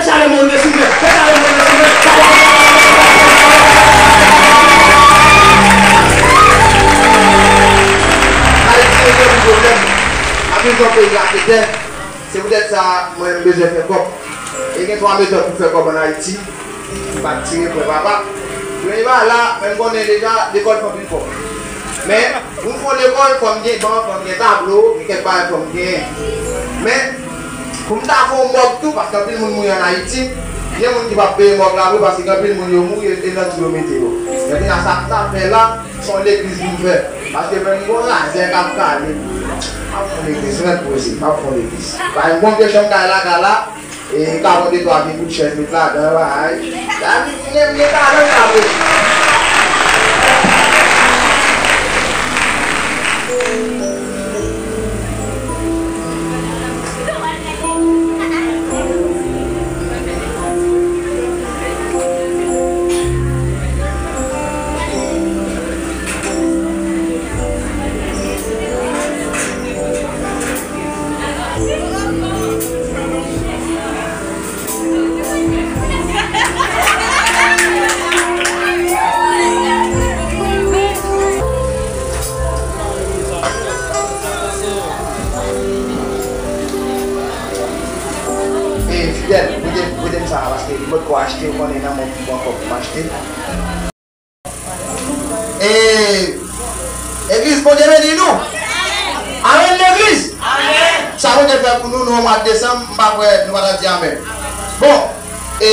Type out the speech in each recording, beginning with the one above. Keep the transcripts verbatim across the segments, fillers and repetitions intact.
Sa le moun de souvè, sa le moun de souvè. Ayiti se yon pwoblèm. Anpil tan peyi la atè. Se poutèt sa, mwen, m bezwen fè kòb. E gen twa metòd pou fè kòb ann Ayiti. M pa t tire pwen papa. Premye bagay la, men m konnen deja, lekòl fè anpil kòb. Men, pou m fè yon lekòl, fò m gen ban, fò m gen tablo, gen kèk bagay fò m genyen. Men, pou m ta fè yon mòg tou, paske anpil moun mouri ann Ayiti, gen moun ki p ap peye mòg la vre, paske gen anpil moun yo mouri, e nan tou yo mete yo. Men kounye a sa m ta fè la, se yon legliz pou m fè. Paske menm gon razè k ap kale. M ap fè yon legliz, rèd poze, m ap fè yon legliz. Bay yon bon vye chanm kay la, kay la, e ka pran de twa vye bout chèz met ladan, bay. David, vin, vin, talan sa vre. E, Fidèl, prete, prete m sa a, paske m potko achte, ou konnen nan men w m pran kòb pou m achte. E, legliz, Bondye beni nou. Amèn, legliz. Sa Bondye fè pou nou, nou an mwa desanm, m pa kwè nou pa ta di amèn. Bon, e,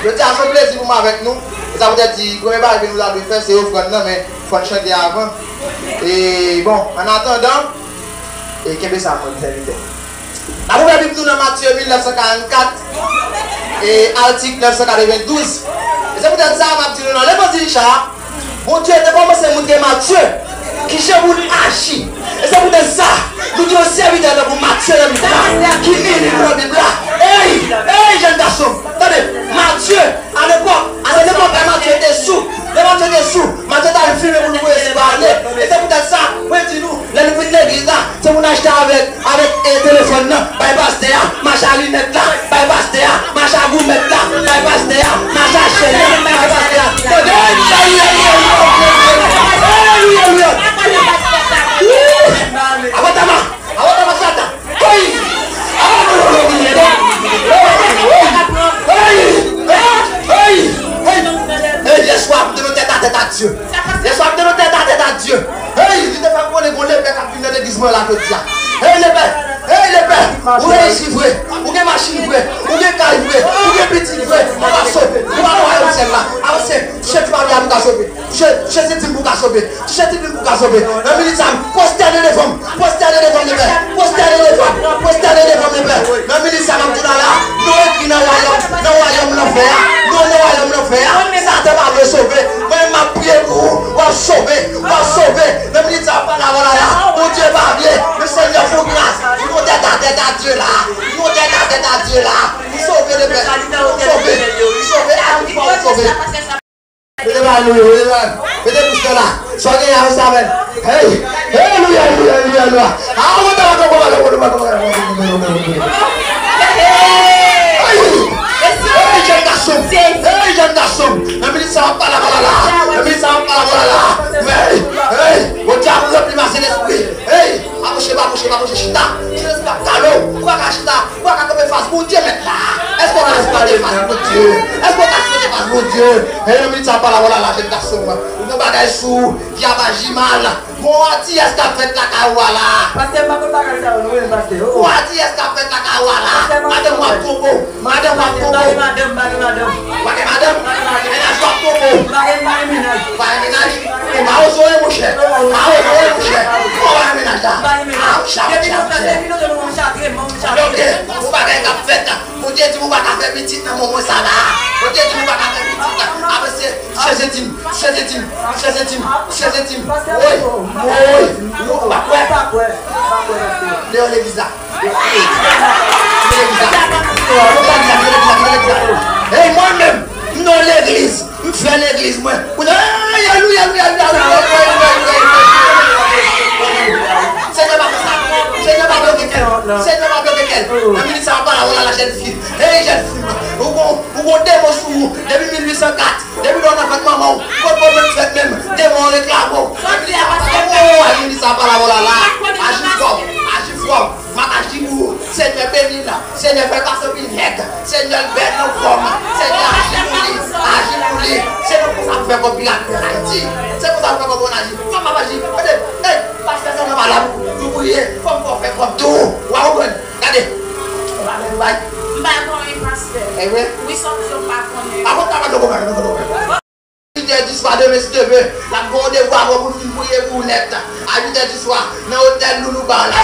jodi a se yon plezi pou m avèk nou. E sa poutèt di, premye bagay ke nou ta dwe fè, se ofrann nan, men fò n chante avan. E, bon, annatandan, e, kenbe sa pou mwen, sèvitè. N ap ouvè Bib nou nan Matye mil nèf san karannkat, e atik nèf san katrevendouz. E se poutèt sa, m ap di nou nan Levanjil Jan, Bondye te kòmanse montre Matye kijan pou l aji. E se poutèt sa, nou gen yon sèvitè tankou Matye nan Bib la, ki li liv nan Bib la. Ey, ey, jèn gason, tande, Matye, a lepòk, a lepòk, lè Matye te sou, lè Matye te sou, Matye t al fimen pou l voye sou ale. E se poutèt sa, mwen di nou, lè nou vin legliz la, se pou n achte avèk, avèk, e, telefòn nan, bay pastè a, mache a linèt la, bay pastè a, mache a goumèt la, bay pastè a, mache a chèn nan, bay pastè a. Tande, alelouya, alelouya, alelouya. Wouh! Abatama, abatama sata. Hey! Hey! Hey! Hey! Hey! Hey! Hey! Hey! Yèswa, m te nan tèt a tèt a Dye. Yèswa, m te nan tèt a tèt a Dye. Hey, li te fè m konnen gon lepè k ap vin nan legliz mwen la jodi a. Hey, lepè! Hey, lepè! Ou reyisi vre! Ou gen machin vre! Ou gen kay vre! Ou gen pitit vre! Ou ap sove! Ou ap nan wayòm syèl la! Avanse! Touche ti papye a pou ka sove! Touche, touche ti tim pou ka sove! Touche ti tim pou ka sove! Nan minit sa, pwostène devan m! Pwostène devan m, lepè! Pwostène devan m! Pwostène devan m, lepè! Nan minit sa, m ap di la la, nou ekri nan wayòm, nan wayòm lanfè a! Nou nan wayòm lanfè a! Satan pa vle sove! Mwen, m ap priye pou ou, w ap sove, w ap sove. Nan minit sa, w ap pale avè w la la. Bondye pa vle, men Senyè fè w gras. Li nan tèt a tèt a Dye la. Li nan tèt a tèt a Dye la. Li sove, lepè. Li sove, li sove. A, li fè w sove. Mete ba nou yo, mete ba nou. Mete pous la. Sa w genyen avè sa menm. Hey! Alelouya, alelouya, alelouya, alelouya. A, ou kontan, ou kontan, ou kontan, ou kontan, ou kontan. Hey! Hey, jèn gason! Hey, jèn gason! Nan minit sa, w ap pale avè w la la! Nan minit sa, w ap pale avè w la la! Hey! Hey! Bondye ap ranpli m a Sentespri! Hey! Apwoche, apwoche, apwoche, chita! Sentespri ap kale w! Ou pa ka chita! Ou pa ka kanpe fas Bondye mèt la! Èske w ka kanpe fas Bondye? Èske w ka kanpe fas Bondye? Hey, nan minit sa, w ap pale avè w la la, jèn gason! Ou gen bagay sou ou ki ap aji mal! Gon antiyès k ap fèt lakay ou a la. Pastè, m pa konn bagay sa yo, non, wi, pastè. Oh, oh. Gon antiyès k ap fèt lakay ou a la. Pastè, m pa konn. Madanm ou ap twonpe w. Madanm ou ap twonpe w. M pa gen madanm, m pa gen madanm. Ou pa gen madanm? Mennaj ou ap twonpe w. M pa gen, m pa gen mennaj. Ou pa gen mennaj? Ou pa oze, monchè. Ou pa oze, monchè. Ou pa gen mennaj la. M pa gen mennaj. Ah, ou chatre, ou chatre. Depi lontan, depi lontan, nou chatre, m chatre. Ok, ok. Gon bagay k ap fèt la. Bondye di m ou pa ka fè pitit nan moman sa la. Bondye di m ou pa ka fè pitit la. Avanse, chèze di m, chèze di m, chèze di m, chèze di m. Woy, woy, ou pa kwè. Deyò legliz la. Deyò legliz la. Deyò legliz la. Deyò legliz la. Hey, mwen menm, m nan legliz. M fè legliz mwen. Ou di, alelouya, alelouya, alelouya. Senyè pa fè sa. Senyè pa bloke kè l. Senyè pa bloke kè l. Nan minit sa, w ap pale avè w la, la jèn fi. Hey, jèn fi m, ou gon, ou gon demon sou ou. Depi mil uit san kat, depi lè w nan vant manman w, kot bon menm fèt menm, demon an reklame w. Epi li sa pa la, oh, epi li sa pa la, oh la la. Aji fò, aji fò. M ap aji pou ou. Senyè beni l. Senyè fè l pase anpil nèg. Senyè l bèl nan fòm. Senyè aji pou li, aji pou li. Se konsa pou fè kòb pilat Ayiti. Se konsa pou fè kòb an Ayiti. Fò m ap aji. Gade, hey, pastè sa nan malad. Nou priye. Fò m fè kòb tou. W a konprann? Gade. Ou pa konn bay. M pa konnen, pastè. E vre? Wi, sa m di w, m pa konnen. A bon, ta pa djòk ou pa konnen, konnen. Uit è di swa demen, si Dye vle, n ap gen yon randevou avè w pou n vin priye pou ou nèt. A uit è di swa, nan otèl Loulou Bar la.